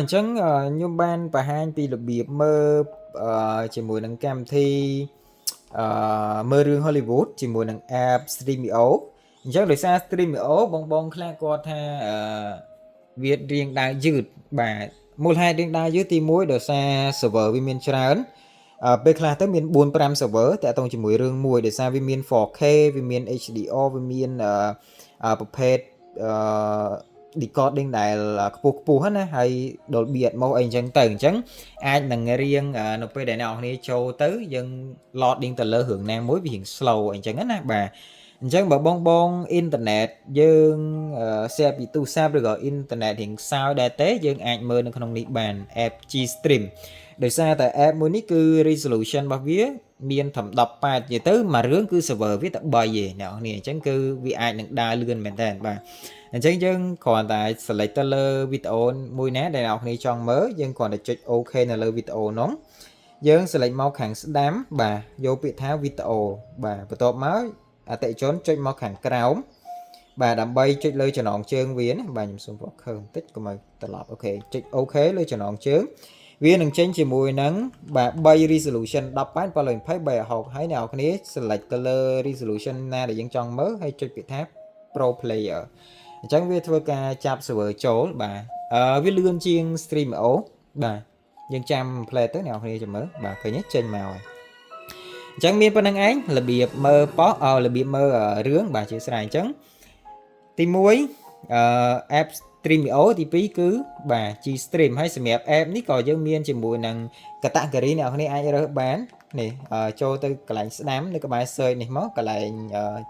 អញ្ចឹងខ្ញុំបានបង្ហាញពីរបៀបមើលជាមួយនឹងកម្មវិធីមើលរឿង Hollywood ជាមួយនឹង app Stremio។ អញ្ចឹងដោយសារ Stremio បងបងខ្លះគាត់ថាវារៀងដើរយឺតបាទមូលហេតុរៀងដើរយឺតទី1ដោយសារ server វាមានច្រើនពេលខ្លះទៅមាន4 5 server តាក់ទងជាមួយរឿងមួយដោយសារវាមាន 4K វាមាន HDR វាមានប្រភេទdecoding ដែលខ្ពស់ខ្ពស់ណាហើយ Dolby Atmos អីអញ្ចឹងទៅអញ្ចឹងអាចនឹងរៀងនៅពេលដែលអ្នកនរគ្នាចូលទៅយើង loading ទៅលើរឿងណាមួយវារៀង slow អីចឹងណាបាទអញ្ចឹងបើបងបងអ៊ីនធឺណិតយើង share ពីទូរស័ព្ទឬក៏អ៊ីនធឺណិតរៀងខ្សោយដែរទេយើងអាចមើលនៅក្នុងនេះបាន app G Stream ដោយសារតែ app មួយនេះគឺ resolution របស់វាមានត្រឹម18និយាយទៅមួយរឿងគឺ server វាតែ3ទេអ្នកនរគ្នាអញ្ចឹងគឺវាអាចនឹងដើរលឿនមែនតើបាទអញ្ចឹងយើងគ្រាន់តែ select ទៅលើវីដេអូមួយណាដែលអ្នកនរគ្នាចង់មើលយើងគ្រាន់តែចុច OK នៅលើវីដេអូនោះយើង select មកខាងស្ដាំបាទយកពាក្យថាវីដេអូបាទបន្ទាប់មកអតិថិជនចុចមកខាងក្រោមបាទដើម្បីចុចលើចំណងជើងវាណាបាទខ្ញុំសូម focus បន្តិចកុំឲ្យត្រឡប់ OK ចុច OK លើចំណងជើងវានឹងចេញជាមួយនឹងបាទ3 resolution 18 720 360ហើយអ្នកនរគ្នា select ទៅលើ resolution ណាដែលយើងចង់មើលហើយចុចពាក្យថា Pro Player អញ្ចឹងវាធ្វើការចាប់ server ចូលបាទវាលឿនជាង Stremio បាទយើងចាំ play ទៅអ្នកនរគ្នាចាំមើលបាទឃើញទេចេញមកហើយអញ្ចឹងមានប៉ុណ្្នឹងឯងរបៀបមើលប៉ុសរបៀបមើលរឿងបាទជាស្រ័យអញ្ចឹងទី1app Stremio ទី2គឺបាទ G Stream ហើយសម្រាប់ app នេះក៏យើងមានជាមួយនឹង category អ្នកនរគ្នាអាចរើសបាននេះចូលទៅកន្លែងស្ដាំនៅក្បែរ search នេះមកកន្លែង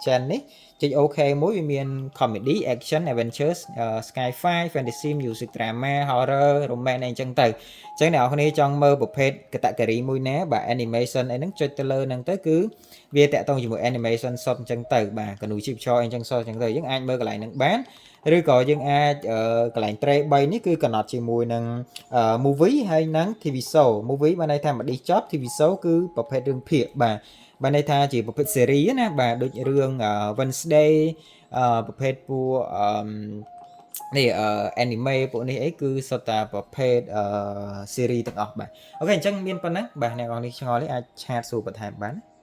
channel នេះចុច OK មួយវាមាន comedy, action, adventures, sci-fi, fantasy, music, drama, horror, romance អីចឹងទៅអញ្ចឹងអ្នកនរគ្នាចង់មើលប្រភេទ category មួយណាបាទ animation អីហ្នឹងចុចទៅលើហ្នឹងទៅគឺវាតាក់ទងជាមួយ animation សុទ្ធអញ្ចឹងទៅបាទកនូជីពចរអីចឹងសុទ្ធអញ្ចឹងទៅយើងអាចមើលកន្លែងហ្នឹងបានឬក៏យើងអាចកន្លែង tray 3នេះគឺកំណត់ជាមួយនឹង movie ហើយនិង TV show។ Movie បានន័យថាម្ដេចចប់ TV show គឺប្រភេទរឿងភាគបាទបានន័យថាជាប្រភេទ series ណាបាទដូចរឿង Wednesday ប្រភេទពួកអឺនេះ anime ពួកនេះអីគឺសុទ្ធតែប្រភេទ series ទាំងអស់បាទ OK អញ្ចឹងមានប៉ុណ្ណឹងបាទអ្នកនរនេះឆ្ងល់នេះអាច chat សួរបន្ថែមបាន។